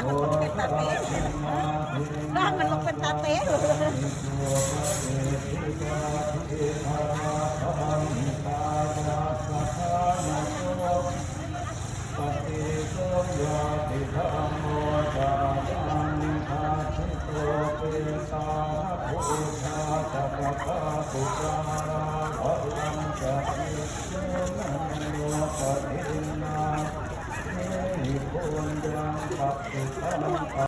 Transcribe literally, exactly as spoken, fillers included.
มันเป็นตาเต้น ร่างมันลงเป็นตาเต้น Paṭiccuppattidhammo ca yaṃ nidassito, petāna pūjā ca katā pubbalā, varaṃ ca nibbānaṃ lokuttaraṃ padaṃ. Iti puññaṃ pasutaṃ